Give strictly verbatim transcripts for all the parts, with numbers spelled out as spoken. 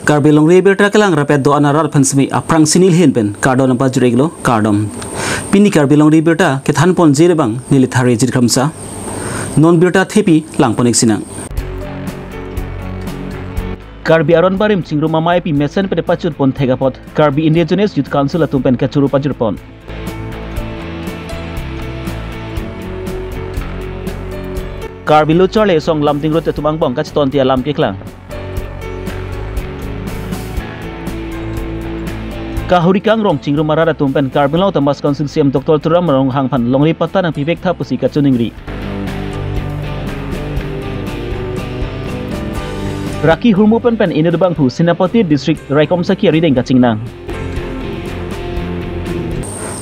Karbi Longri Abirta kelang rapet do-an arat aphan semi aphrangsi neli ahin pen kardom nangpajir-iklo, kardom. Pini Karbi Longri Abirta kethan ponji abang neli Thare Jirkhamsa. Non birta thepi lang pon-ik sinang. Karbi Aron Barim Chingrum Ameipi mesen pen pachun pon thek apot Karbi Indigenous Youth Council atum pen kachoro pajir pon. Karbi Lo Charli Asong Lumding Road atum angbong kachetonti alam keklang. Kahuri kangrong chingrum arat atum pen Karbi Anglong Autonomous Council C E M Doctor Tuliram Ronghang aphan longri patta nangpivek tha pusi kachiningri. Rakhi hurmu pen pen inut abangphu Senapati District raikom sakhi arideng kachingnang.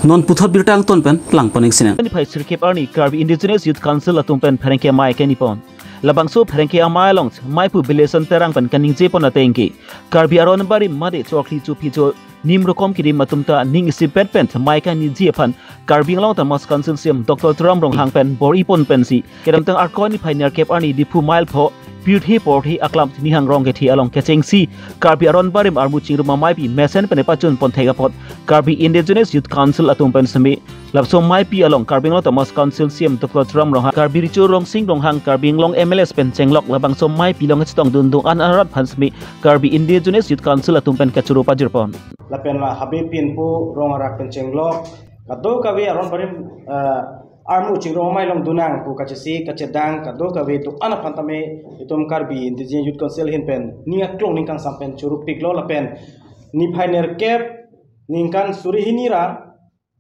Non puthot birta angton pen lang pon-ik sinang. Niphai sirkep arni Karbi Indigenous Youth Council atum pen pherangke amei keni pon. Labangso pherangke amei along meiphu Bileson Terang pen kaningje pon atengke, Karbi Aron Barim mate chokli chophijo nim rokom kerim atum ta ning isipet pen mei kaningje aphan Karbi Anglong Autonomous Council C E M Doctor Tuliram Ronghang pen bor-i pon pensi kedamtang Arkoi niphai nerkep arni Diphu mile pho pirthe porthe aklam Tinihangrong kethe along kechengsi Karbi Aron Barim armu chingrum ameipi mesen pen pachun pon thek apot Karbi Indigenous Youth Council atum pen semi laso meipi along Karbi Anglong Autonomous Council C E M Doctor Tuliram Ronghang, Karbi Recho Rongsing Ronghang, Karbi Anglong M L As pen chenglok labangso meipi along kachetongdun do-an arat aphan semi Karbi Indigenous Youth Council atum pen kachoro pajir pon. Lapen la habe pinpo rong arak pen chenglok kadokave Aron Barim, eh, armu chingrum amei along dun nang pu kachesi kachedang kadokave do-an aphan tame itum Karbi Indigenous Youth Council ahin pen ning aklong ning kangsam pen choro piklo lapen niphai nerkep ningkan suri hini ra,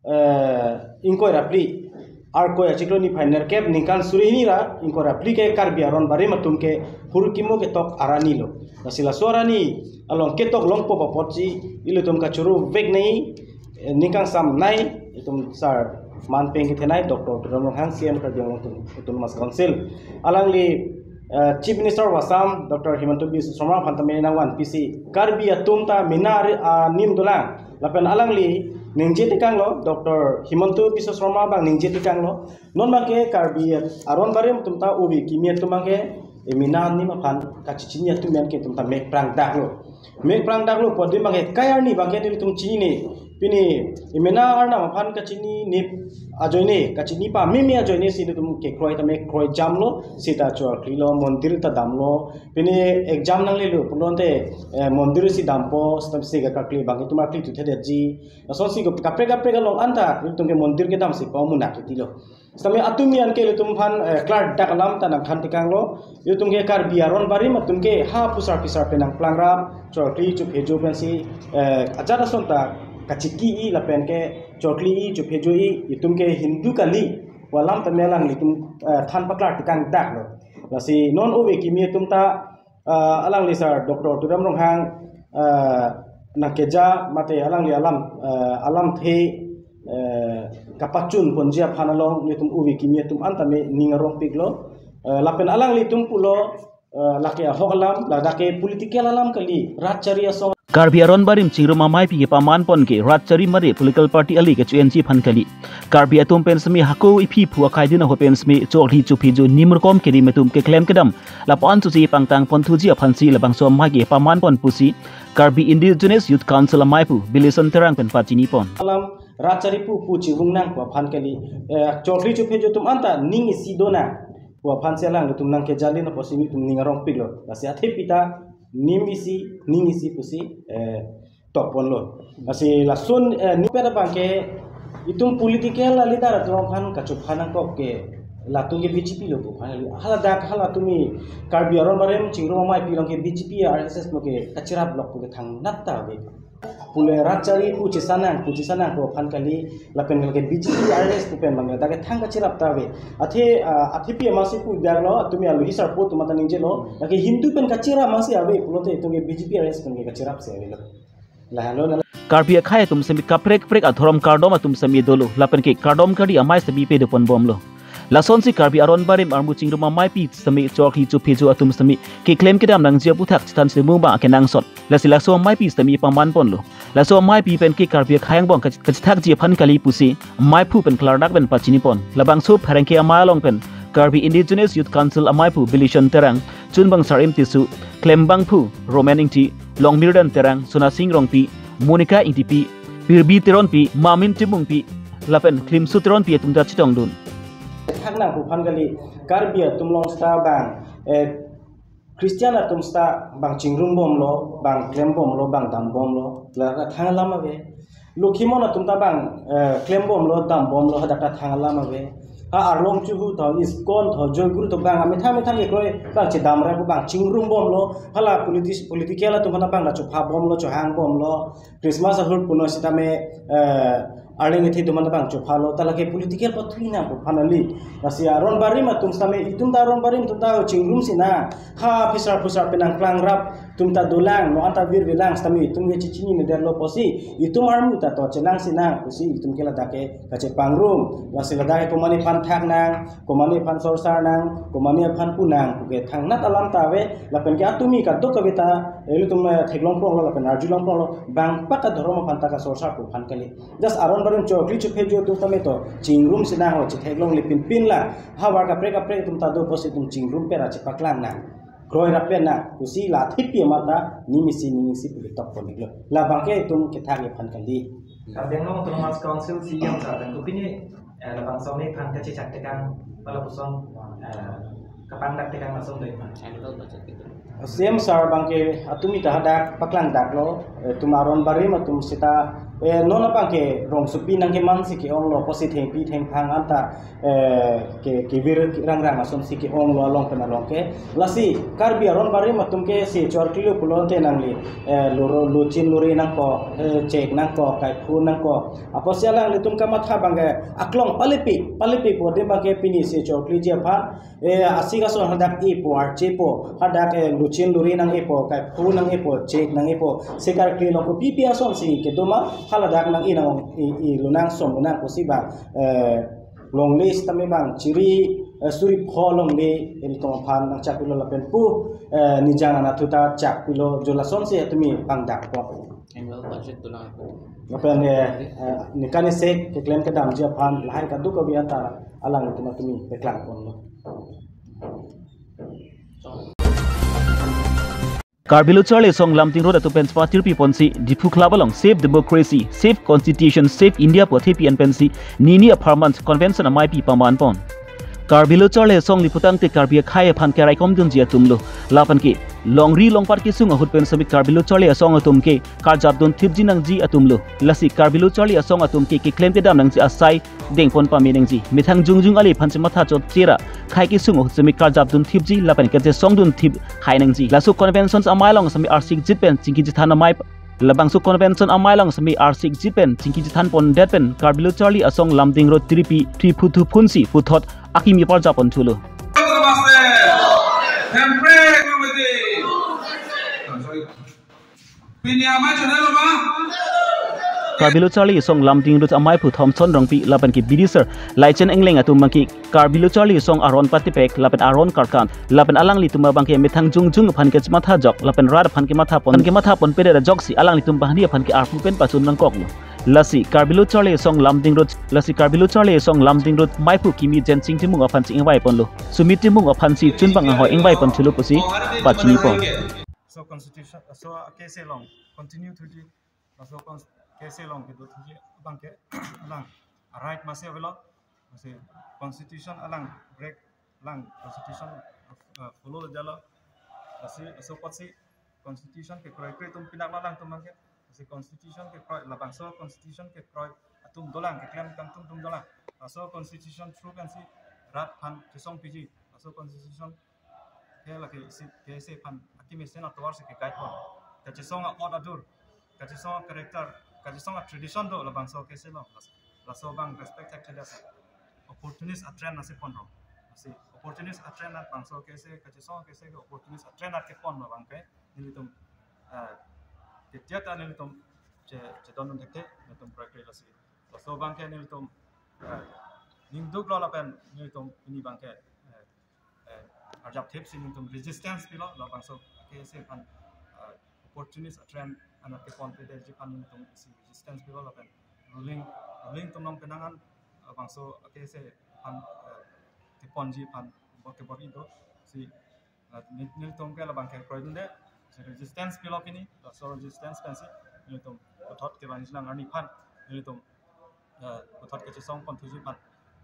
eh, ingkoi ra phli, Arkoi achiklo niphai nerkep ningkan suri hini ra ingkoi ra phli ke Karbi Aron Barim atum ke hurkimo ketok arani lo. Lasi laso arani along ketok longpo apotsi ilitum kachoro vek nei, eh, ning kangsam nei itum sar man peng kethenei Doctor Tuliram Ronghang C E M Karbi Anglong Auto-, Autonomous Council. Alangli, eh, Chief Minister of Assam Doctor Himanta Biswa Sarma aphan tame nangvanpisi Karbi atum ta mena ari, ah, nim dolang. Lapen alangli ningje tekanglo, Doctor Himanta Biswa Sarma abang ningje tekanglo. Non abangke Karbi Aron Barim atum ta ove kimi atum abangke, eh, mena nim aphan kachechini atum abangke itum ta mek prangdaklo. Mek prangdaklo pu adim abangke kai arni abangke nelitum chinine. Pini, eh, mena arnam aphan kachini nip ajoine, kachini pameme ajoine si nelitum kekroi tame kroi jamlo, seta chorklilo, mondir ta damlo. Pini exam nanglelo pulote, eh, mondir si dampo, seta si kakakli abang itum akli tuthe detji. Lasonsi ko kaprek kaprek along anta itum ke mondir kedam si pamunak titilo. Sitame atum mi anke ilitum aphan, eh, klardak alam ta nangthan tekanglo. Itum ke Karbi Aron Barim atum ke ha pusar pisar pen nangplangrap, chokli chophijo pensi, eh, ajat ason ta kachiki-i lapen ke chokli-i chophijo-i itum ke Hindu kali pu alam tame alanglitum, eh, than paklar tekangdaklo. Lasi non ove kimi atum ta, ah, alangli sar Doctor Tuliram Ronghang, ah, nangkeja mate alangli alam, ah, alamthe, eh, kapachun ponji aphan along nelitum ove kimi atum anta me ning arong piklo. Eh, lapen alanglitum pulo, eh, lake ahok alam, ladak ke political alam kali, rat chari asong. Karbi Aron Barim Chingrum Ameipi kepaman pon ke rat chari mate political party ale kecho-enji aphan kali. Karbi atum pen semi hako iphi phu akai din ahut pen semi chokli chophijo nim rokom kerim atum keklem kedam lapu-an susi pangtang pon thuji aphansi labangso amei kepaman pon pusi Karbi Indigenous Youth Council ameipu Bileson Terang pen pachini pon. Alam rat chari pu pu chivung nang pu aphan kali, eh, chokli chophijo atum anta ning isi do nang pu aphansi alanglitum nangkeja lin apotsi nelitum ning arong piklo. Lasi athepi ta nim isi, ning isi pusi, eh, tok ponlo. Lasi lason, eh, nipet abangke itum political leader atum aphan kachopha nangkok ke latum ke B J P lo pu aphan kali. Haladak halatum mi Karbi Aron Barim Chingrum Ameipi along ke B J P R S S lo ke kachirap lok pu ke thangnat ta ave. Pule rat chari pu chesa nang, pu chesa nang pu aphan kali, lapen ke B J P R S S pu pen abang ladak ke thang kachirap ta ave. Athe, ah, athepi amatsi pu daklo, atum ya lo hisar po atum anta ningjelo, lake Hindu pen kachirap amatsi ave pulote itum ke B J P R S S pen ke kachirap si avelo. Lahelo na. Karbi akhei atum semi kaprek kaprek adhorom kardom atum semi dolo, lapen ke kardom kali amei semi pado pon bomlo. Lasonsi Karbi Aron Barim armu Chingrum Ameipi semi chokli chophijo atum semi keklem kedam nangji aputhak chethan semu ba kenangsot. Lasi laso ameipi semi paman ponlo. Laso ameipi pen ke Karbi akhei angbong kach-, kachethakji aphan kali pusi meiphu pen klardak pen pachini pon. Labangso pherangke amei along pen Karbi Indigenous Youth Council amaiphu Bilishan Terang, chunbang Sarim Tisso, klembangphu Roman Ingti, Longmirdan Terang, Sonasing Rongpi, Monica Ingtipi, Pirbi Teronpi, Mamin Timungpi, lapen Klimso Teronpi atum ta chetongdun. Thaknang pu aphan kali, Karbi atum along seta bang, eh, Christian atum seta bang chingrum bomlo, bang klem bomlo, bang dam bomlo, la thang alam ave. Lokhimon atum ta bang, eh, klem bomlo, dam bomlo, hadak ta thang alam ave. Ha Arlong Chuhu tho, ISKCON tho, Joy Guru tho, bang amethang methang kekroi bang chedam re, bang chingrum bomlo, hala politis-, political atum aphan bang la chopha bomlo, chohang bomlo, Christmas ahut puno sitame, eh, arleng kethe atum aphan bang chophalo, ta lake political pathui nang pu aphan kali. Lasi aron barim atum sitame, itum ta aron barim atum ta chingrum sinang. Ha phisar phusar penang klangrap atum ta dolang, non anta virvelang sitame itum ke chechinine detlo pusi, itum armu ta to chelang sinang pusi, itum ke ladak ke kachepangrum. Lasi ladak ke komatne aphan thaknang, komatne aphan sorsar nang, komatne aphan punang pu ke thangnat alam ta ave, lapen ke atumi kadokave ta, eh, ilitum, eh, theklong pronglo, lapen arjulong pronglo, bang pak adhorom aphan ta kasorsar pu aphan kali. Just aron barim chokli chophe jo atum sitame to chingrum sinang ho, chetheklongle pinpin la, havar kaprek kaprek atum ta do pusi itum chingrum pera chepaklang nang. Kroi rap pen nang, pusi la thipi amat ta, nimisi nimisi pu ketok pon iklo. Labang ke itum kethak aphan kali. Karbi Anglong Autonomous Council C E M sir, dan kopine, eh, labangso amei aphan kachechak tekang, hala puson, eh, kapangdak tekang lason dei aphan. C E M sir abang ke atumi ta hadak paklangdaklo, eh, itum aron barim atum seta, eh, non abang ke rongsopi nangkeman si ke-onglo, pusi thengpi thengphang anta, eh, ke, kevir rangrang asonsi ke-onglo along pen along ke. Lasi Karbi aron barim atum ke si chor kilo pulote nangli, eh, loro, lochin lori nangkok, eh, chek nangkok, kaiphu nangkok. Apotsi alanglitum kamatha abang ke aklong palipi, palipi pu adim abang ke pini si chor kliji aphan, eh, asik ason hadak ipo, archepo, hadak, eh, lochin lori nang-epo, kaiphu nang-epo, chek nang-epo, si karkli along kopipi asonsi kedo ma, haladak nang-e nang, e, e lonang som lonang pusi abang, eh, longle sitame bang chiri, eh, suri pho longle, ilitum aphan nangchakpilo lapen pu, eh, nijang anatthu ta chakpilo, jo lasonsi atumi pangdakpo. Angle budget dolang. Lapen, eh, eh, nekan esek keklem kedamji aphan lahai kadokave anta alanglitum atumi peklang ponlo. Karbi Lo Charli Asong Lumding Road atum pen spa tirpi ponsi Diphu Club along Save Democracy, Save Constitution, Save India pu athepi an pensi nini apharman convention ameipi paman pon. Karbi Lo Charli Asong liputangte Karbi akhei aphan keraikomdunji atumlo. Lapen ke longri longpat kesung ahut pen semi Karbi Lo Charli Asong atum ke karjapdun thipji nangji atumlo. Lasi Karbi Lo Charli Asong atum ke keklem kedam nangji asai dengpon pame nangji. Methang jongjong ale aphan chematha chot chera khai kesung ahut semi karjapdun thipji lapen kachesongdun thip hai nangji. Laso convention amei along semi arsik jit pen chingki chethan amei, labangso convention amei along semi arsik jit pen chingki chethan pondet pen Karbi Lo Charli Asong Lumding Road tiripi three phu thu phunsi puthot akimi parjap ponthulo. Pini amei channel ma? Karbi Lo Charli Asong Lumding Road ameiphu Thomson Rongpi lapen ke B D sir Laichen Engleng atum abang ke Karbi Lo Charli Asong aron patipek lapen aron karkan lapen alanglitum abang ke methang jongjong aphan kechematha jok lapen rat aphan kematha pon, kematha ponpedet ajoksi alanglitum banghini aphan ke arpu pen pachun nangkoklo. Lasi Karbi Lo Charli Asong Lumding Road, lasi Karbi Lo Charli Asong Lumding Road meiphu kimi Jensing Timung aphansi ingvai ponlo. Sumit Timung aphansi chunbang ahoi ingvai ponthulo pusi pachini pon. So constitution, so case along continue thuji, so cons-, case along kedo thuji abang ke alang right masi avelo, masi constitution alang break, alang constitution, uh, follow jalo, masi so apotsi constitution kekroi kroi atum pinak alangtum abang ke, masi constitution kekroi, labangso constitution kekroi atum dolang, keklem kangtung atum dolang, laso constitution through pensi rat aphan chesong piji, laso constitution ke lake isi, ke isi aphan akimi sen atovarsi ke guide pon. Kachesong a-ot adur, kachesong a-character, kachesong a-tradition do labangso case along. Las-, laso abang respect thek thek si. Opportunist a-trend asi ponlo. Asi opportunist a-trend at bangso case, kachesong case ke opportunist a-trend at kepon abang ke nelitum, eh, ketia ta nelitum che, chedondun thekthe, nelitum proyek lasi. Laso abang ke nelitum, eh, ningduklo lapen nelitum pini abang ke, eh, eh, arjap thipsi nelitum resistance pilo, labangso case aphan, eh, opportunist a-trend anat keponpedetji aphan nelitum isi resistance pilo lapen ruling, ruling atum along penang an, eh, bangso case aphan, eh, keponji aphan bor kebor-i do. Si, ah, nel-, nelitum ke labang ke kroidunde, si resistance pilok ini, laso resistance pensi nelitum puthot kevangji lang arni aphan nelitum, ah, puthot kechesong ponthuji aphan,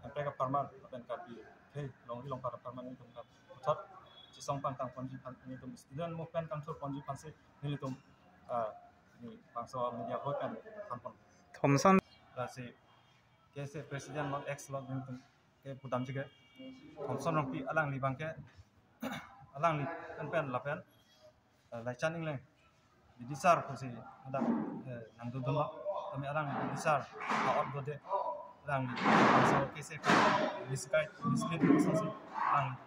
Hemprek apharman lapen Karbi akhei longri longpat apharman nelitum ke puthot chesong pangtang ponji aphan nelitum student movement kangthur ponji aphansi nelitum, ah, ne bangso media hoi pen thanpon. Thomson. Lasi K S A president lo, ex lo, nelitum ke pudamji ke Thomson Rongpi, alangli abang ke, alangli pen pen lapen, eh, Laichan Engleng bidisar pusi hadak, eh, nangdodunlo. Tame alangli bidisar ha-ot dode, alangli bangso K S A misguide, mislead pusi alangli,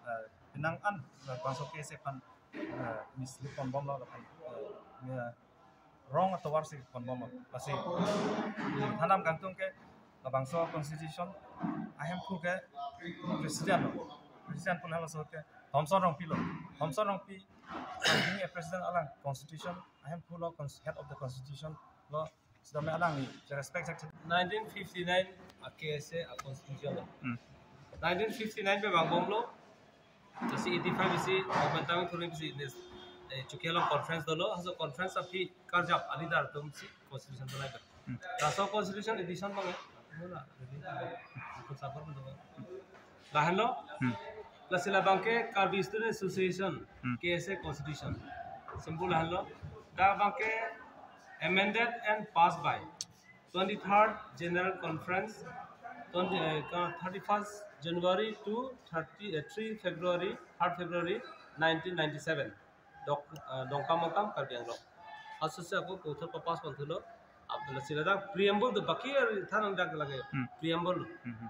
eh, penang an bangso K S A aphan, eh, mislead ponbomlo lapen, eh, wrong atovarsi ponbomlo. Lasi thanam kangtung ke labangso constitution ahemphu ke president lo. President pu halaso ke Thomson Rongpi lo. Thomson Rongpi being a president, alang constitution ahemphu lo, cons-, head of the constitution lo. Sitame alangli respect jak. Nineteen fifty-nine a K S A a constitution lo. Hmm. Nineteen fifty-nine pen vangbomlo. Lasi eighty-five isi, government tang thuri isi, eh, Chokihola conference dolo, halaso conference aphi karjap a leader atumsi constitution banai pen. Hmm. Laso constitution edition abang, eh, wala, edition abang, constitution abang. Lahenlo. Hmm. Lasi labang ke Karbi Student Association, Hmm. K S A constitution. Simple lahenlo. Dak abang ke amended and passed by twenty-third General Conference, twenty, eh, ka-, thirty-first January to thirty, eh, three February, third February nineteen ninety-seven. Dok, eh, Dongkamukam, Karbi Anglong. Asosi ako puthot papass ponthulo. Ap-, lasi ladak preamble do, baki ar than dak lake. Hmm. Preamble. Hmm, hmm.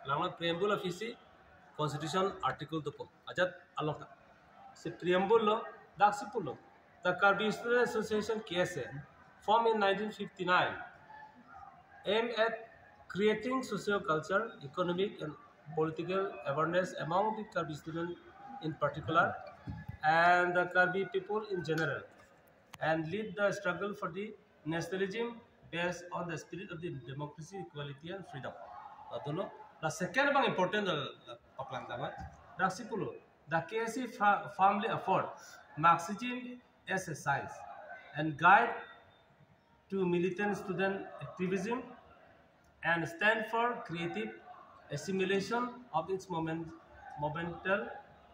Langno preamble aphisi constitution article dopo. Ajat along ta. Si preamble lo, daksi pulo. The Karbi Student Association, K S A, formed in nineteen fifty-nine, aimed at creating socio-cultural, economic and political awareness among the Karbi students in particular and the Karbi people in general, and lead the struggle for the nationalism based on the spirit of the democracy, equality and freedom. Lahenlo, la second abang important la, la paklang tama. Daksi pulo, the K S A fa-, firmly affirm Marxism as a science and guide to militant student activism and stand for creative assimilation of its moment, momental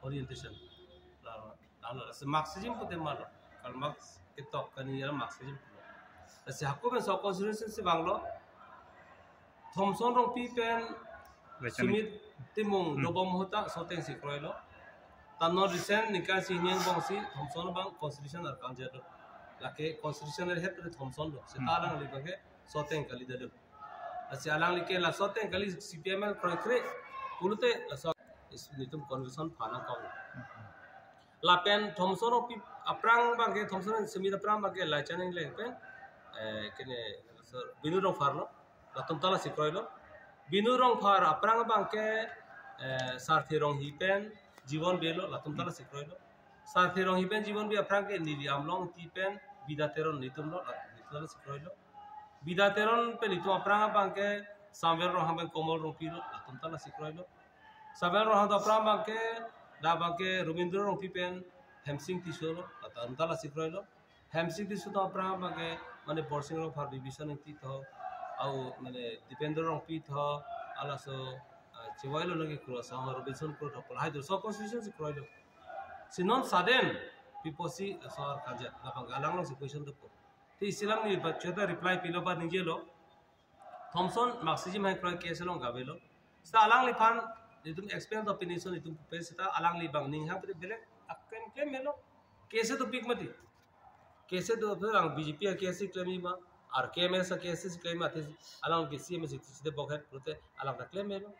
orientation. La, la, la, si Marxism pute malo, Karl Marx ketok kani ya Marxism pulo. Lasi hako pen so constitution si vanglo, Thomson Rongpi pen Laichan Sumit Timung, hmm, dobom ahut ta soteng si kroilo. Tano recent ningkan isi hini angbong si Thomson abang constitution arkan jado. Lake constitution er het Thomson lo. Seta, hmm, alangli abang ke soteng kali dado. Lasi alangli ke la soteng kali C P I M L kroikre pulote laso is-, nelitum convention aphan nangkok. Hmm. Lapen Thomson Rongpi aphrang abang ke, Thomson Sumit aphrang abang ke Laichan Engleng pen, eh, kene, sir, Binu Rongphar lo. Latum ta lasi kroilo. Binu Rongphar aphrang abang ke, eh, Sarthe Ronghi pen Jiwon Bey lo, latum ta lasi kroilo. Sarthe Ronghi pen Jiwon Bey aphrang ke Nili Amlong Ingti pen Bida Teron, nelitum lo, lat-, nelitum ta lasi kroilo. Bida Teron pen nelitum aphrang abang ke Samuel Ronghang pen Komol Rongpi lo, latum ta lasi kroilo. Samuel Ronghang atum aphrang abang ke, dak abang ke Robindro Rongpi pen Hemsing Tisso lo, latum ta lasi kroilo. Hemsing Tisso atum aphrang abang ke, mane Borsing Rongphar, Bibhishan Ingti tho, au mane Dipendra Rongpi tho, halaso, ah, chewai lo lagi Kro Sangma, Robinson Kro tho, lahai do so constitution si kroilo. Si non sudden pi pusi so arkan jat, labang galang long si question dopo. Te isi alam ni ba chota reply pilo ba ningjelo. Thomson Marxism hai kroi K S A along gavelo. Seta alangliphan itum explain to pinison itum pupe seta alangli abang ninghang pute belek aklem klem melo. K S A topic mati. K S A to pherang B J P a K S A klem ma, R K M S a K S A si klem ma, te alang ke C M si site bokhet pulote alang ta klem melo.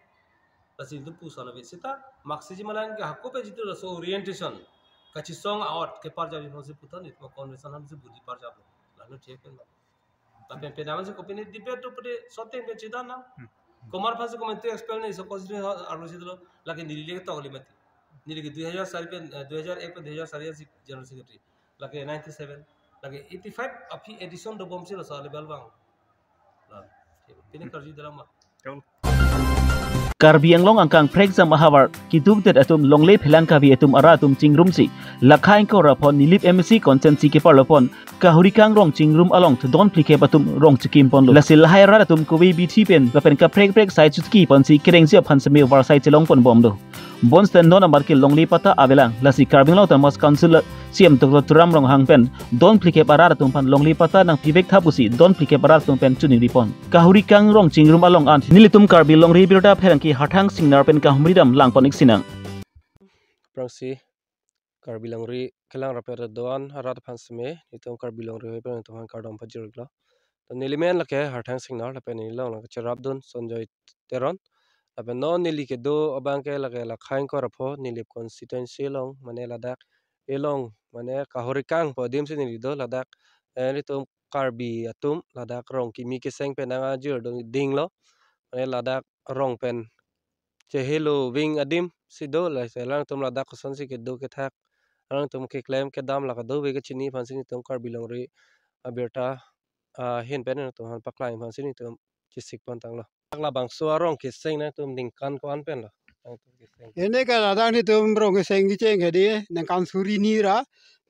Lasi itum puson ave seta Marxism alang ke hako pen jitu laso orientation kachesong a-ot keparjap iphonsi puthot itum convention hamsi budi parjap lo. Lalu thek pen ma. Tapi penang si kopine debate to pede soteng pen chedam nang. Hmm. Komar aphansi komentu expel ne iso constitution arlo si dolo, lake neli le ketok kali mati. Neli ke dui hajar sari pen, eh, dui hajar ek pen dui hajar sari si general secretary. Lake ninety-seven, lake eighty-five aphi edition dobom si laso level abang. Lah, pine karju dalam ma. Betul. Karbi Anglong angkang phrekjam ahavar kidukdet atum longle phelang kave atum arat atum chingrumsi, lakha ingkoi ra pho Nilip M A C constituency keparlo pon Kahurikang rong chingrum along thudon phlikep atum rong chikim ponlo. Lasi lahai arat atum kove bithi pen lapen kaprek prek sai chutki ponsi kerengsi aphan seme varsai chelong pon bomlo. Bonsten non amar ke longle patta avelang, lasi Karbi Anglong Autonomous Council C E M Doctor Tuliram Ronghang pen don phlikep arat atum aphan longle patta nangpivek tha pusi don phlikep arat atum pen choningri pon. Kahurikang rong chingrum along an nelitum Karbi Longri Abirta pherangke Harthang Singnar pen kahumri dam lang pon ik sinang. Prangsi Karbi Longri kelang rapet do-an arat aphan seme, nelitum Karbi Longri hoi pen nelitum aphan kardom pajir-iklo. To neli men lake Harthang Singnar, lapen neli along lake cherapdun Sonjoy Teron. Lapen non neli kedo abang ke lake lakha ingkoi ra pho Nilip constituency along, mane ladak elong, mane Kahurikang pu adim si neli do, ladak, eh, nelitum Karbi atum ladak rong kimi keseng pen nang ajir dong dinglo. Mane ladak rong pen chehelo ving adim si do, lasi alangtum ladak kosonsi kedo kethak, alangtum keklem kedam la kadokave kachini aphansi nelitum Karbi Longri Abirta ahin pen nangtum aphan paklang aphansi nelitum chesik pon tanglo. Labangso arong keseng nangtum ningkan ko-an pen lo? Nangtum keseng. Ene ke ladak nelitum rong keseng kecheng hedi, ningkan suri hini ra,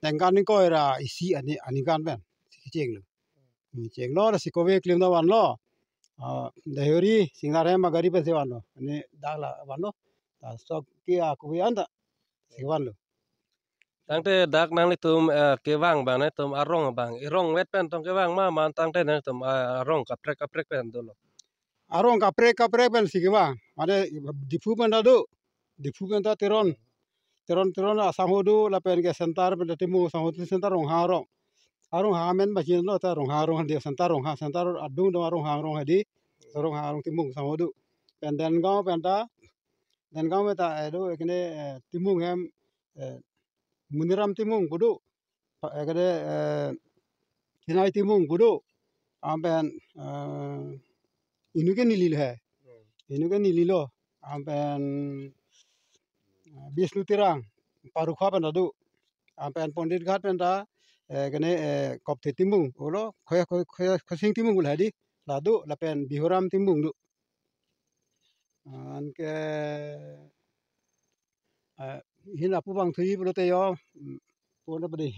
ningkan ingkoi ra isi ani, aningkan pen si kechenglo. Kechenglo, lasi kove klem ta vanlo. Ah, Dehuri, Singnar hem agari pensi vanlo. Ene dak la vanlo. Laso ke akove anta si vanlo. Tangte dak nanglitum, eh, kevang abang nangtum arong abang, erong vet pen tong kevang ma, ma tangte nangtum, eh, arong kaprek kaprek pen dolo? Arong kaprek kaprek pensi kevang. Mane Diphu pen ta do. Diphu pen ta Teron. Teron, Teron asangho do, lapen ke center pen ta Timung asangho do, center Ronghang arong. Arong Ronghang amen bachin lo ta Ronghang arong hedi, center Ronghang, center adung do Ronghang arong hedi. Ronghang arong Timung asangho do. Pen Dengaon pen ta, Dengaon pen ta, eh, do, ekene, eh, Timung hem, eh, Muniram Timung pu do. Pa, eh, kade, eh, Chinai Timung pu do. Anpen, eh, inut ke nelilo he. Inut ke nelilo. Anpen, eh, Bisnu Terang, Parukha pen ta do. Anpen Pondit Ghat pen ta, eh, kene, eh, Kopte Timung pulo, Khoya, Khoya, Khoya, Khosing Timung pulo hedi. La do, lapen Bihuram Timung do. Anke, eh, hin lapu vangthuji pulote yo, mm, pona pade.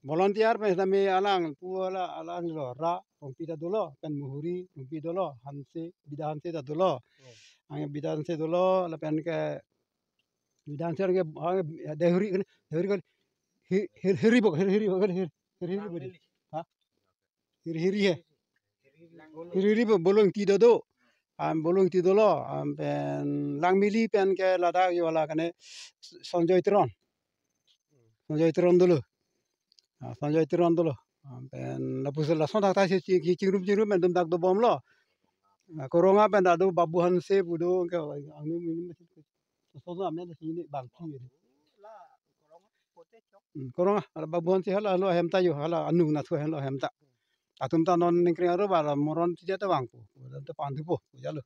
Volunteer pen sitame alang pu, ala, alang lo ra, Rongpi ta dolo, pen Muhuri, Rongpi dolo, Hanse, Bida Hanse ta dolo. Hmm. Ang Bida Hanse dolo, lapen ke Bida Hanse ke, ang Dehuri ke, Dehuri ke, hi-, hir-, hiri bok, hir-, hiri bok, hir-, hir-, hiri bok. Ha? Hiri hiri he. Hiri hiri bo Bolong Ingti do do. Am Bolong Ingti dolo. Anpen Langmili pen ke ladak yo la kene Sonjoy Teron. Sonjoy Teron dolo. Ah, Sonjoy Teron dolo. Anpen lapusi lason thakthak si chi-, chi-, chingrum chingrum pen dum dak dobomlo. Ah, Koronga pen ta do Babu Hanse pu do ke angni mini masi. Sonjoy amen si ne bang chi. Hmm, Koronga, hala Babu Hanse hala lo hem ta yo, hala anung nathu hem lo hem ta. Atum ta non ningkreng aro ba la moron tija ta vangpo. Pu ta pan thupo, pu jalo.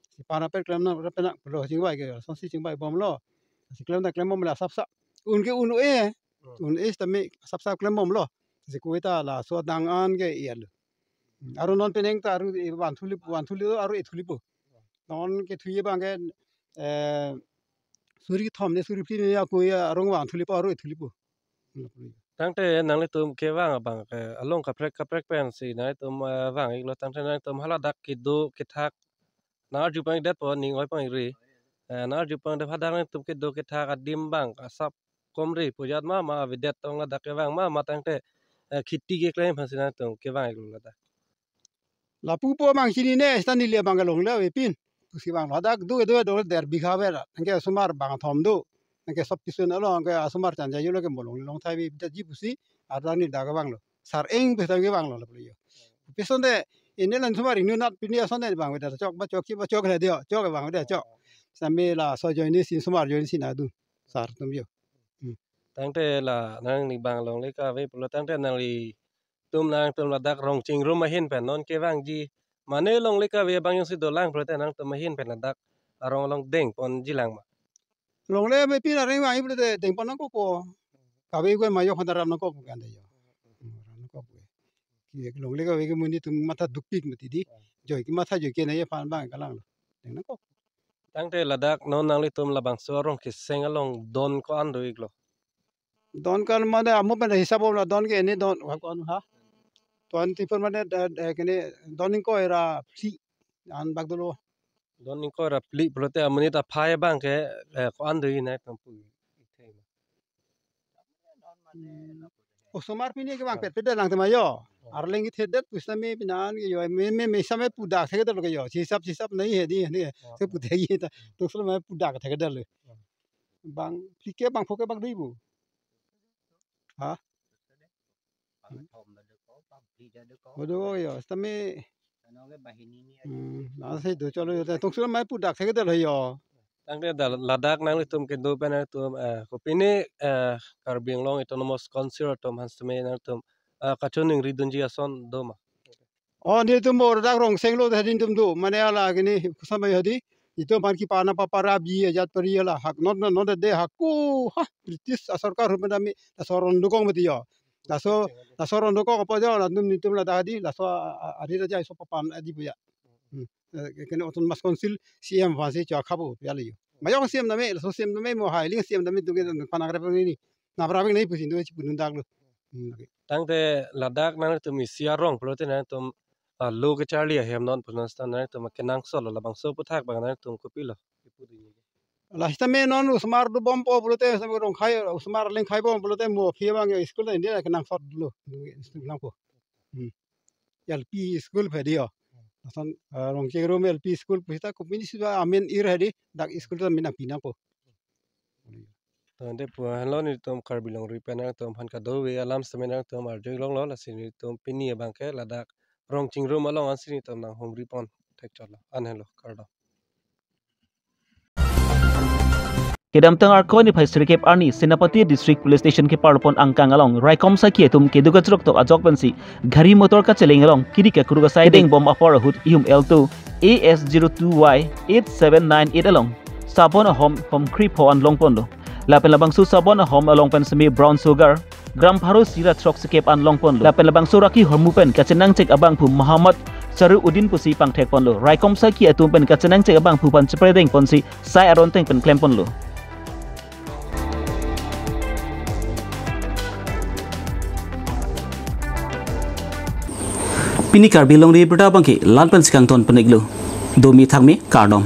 Si pan apet klem na, ra pen na, lo chingvai ke, sonsi chingvai bomlo. Si klem ta klem bom la sapsap. Un ke un-e. Hmm. Un-e sitame sapsap klem bomlo. Si kove ta laso adang an ke iyalo. Hmm, aro non penang ta aro e vangthulipo, vangthulipo, aro ethulipo. Non kethuji abang ke, eh, suri kethom ne suri phli ne ako ya arong vangthulipo, aro ethulipo. Tangte nanglitum kevang abang ke along kaprek kaprek pensi nanglitum, eh, vang-iklo, tangte nanglitum haladak kedo kethak nang-arju pangdetpo, ning oi pangri. Eh, nang-arju pangdet hadak nanglitum kedo kethak adim abang asap komri pu jat ma, ma avedet tong ladak kevang ma, ma tangte, eh, kheti keklem aphansi nanglitum kevang-iklo ladak? Lapu po mang chinine, sita neli abang ke longle avepin pusi vanglo. Hadak do, do, do, der bigha ver. Anke asomar bang thom do. Anke sop kisun alo, anke asomar chanjaju lo ke mo longle longthai avedet ji pusi, arda ni dak vanglo. Sar eng pe ta ke vanglo lapu yo. Pi asonte, ine lan asomar inut nat pini asonte vangvedet chok, ba chok, ba chok le dio, chok vangvedet chok. Sitame laso ajoine si asomar ajoine si nadu. Sar atum yo. Hmm. Tangte la nangli abang longle kave pulo tangte nanglitum nangtum ladak rong chingrum ahin pen non kevangji, mane longle kave abang jongsi dolang pulote nangtum ahin pen ladak arong along dengponji lang ma? Longle avepin areng vangji pulote dengpon nangkokpo. Kave ko ma yo khonta ram nangkokpo kan de yo. Hmm, ram nangkokpo. Ki longle kave ke monit atum matha dukpik mati di. Joi kematha joi ke nangji aphan abang kalanglo. Deng nangkok. Tangte ladak non nanglitum labangso arong keseng along don ko-an do-iklo? Don ko-an mane amu pen hisap om la don ke ini don ko-an ha. Twenty four mane da, da, kene don ingkoi ra phli an bak dolo. Don ingkoi ra phli pulote amonit aphai abang ke, eh, ko-an do-ik nangtum pu. Hmm. Osomar pini ke bang petpet lang tema yo. Oh. Arleng ke thedet pusitame pinan ke yo. Me, me, me same pudak thekdetlo ke yo. Hisap, hisap nahi hedi, hedi. Oh, se oh. Pudak hedi ta. Tok solo me pudak thekdetlo. Oh. Bang phli ke bang pho ke bang do-ik bo. Ha? Bodo yo, sitame. Hmm, nasi do cholo yo. Tok solo me pudak thekdetlo yo. Tangte da ladak nanglitum kedo pen nangtum, eh, kopine, eh, Karbi Anglong Autonomous Council atum aphan sitame nangtum, eh, kachiningri dunji ason do ma? Oh, netum bor dak rong senglo da netum do. Mane hala kene kusama hedi. Itum aphan kepana papara bi ajat pari hala hak non non non de hak ku ha British asorkar rupen dami laso ron dokok mati yo. Laso, laso ron dokok apa jo latum netum ladak hedi laso a, a, ari raja iso papan adi puya. Hmm. Eh, kene Autonomous Council C M aphansi chua khabu ya le yo. Mayong C M dami, laso C M dami mo hai ling C M dami tu ke panang rep ini. Na prabing nahi pusi do chipunun dak lo. Hmm, oke. Tangte ladak nangtum isi arong pulote nangtum, ah, lo kecharli ahem non punon stan nangtum kenangsot lo labangso aphuthak bang nangtum kopilo? La sitame non osomar dobompo pulote sitame rong khai osomar leng khai bom pulote mo phi bang school ta India kenangsot lo. School nangpo. Hmm. L P school phe di yo. Lason, eh, Rongchingrum L P school pusita kopine sita amen ir hedi dak school ta mina pina po. Tangte pu henlo netum Karbi Longri pen nangtum aphan kadokave alam sitame nangtum arju longlo lasi netum pini abang ke ladak Rongchingrum along ansi netum nanghumri pon thekchotlo. An henlo kardom. Kedamtang Arkoi niphai sirkep arni Senapati District Police Station keparlopon angkang along raikom sakhi atum kedo kachrok tok ajok pensi gari motor kacheleng along kiri kakruk asai deng bom apor ahut ihum Alto A S zero two Y eight seven nine eight along sabon ahom hom krip ho an longponlo. Lapen labangso sabon ahom along pen semi brown sugar gram pharo sira throk sekep an longponlo. Lapen labangso raki hormu pen kachenangchek abangphu Muhammad Saruddin pusi pangthekponlo. Raikom sakhi atum pen kachenangchek abangphu aphan chepredeng ponsi sai aron teng pen klemponlo. Pini Karbi Longri Abirta abangke la-an pensi kangton pon-iklo. Domi thakmi kardom.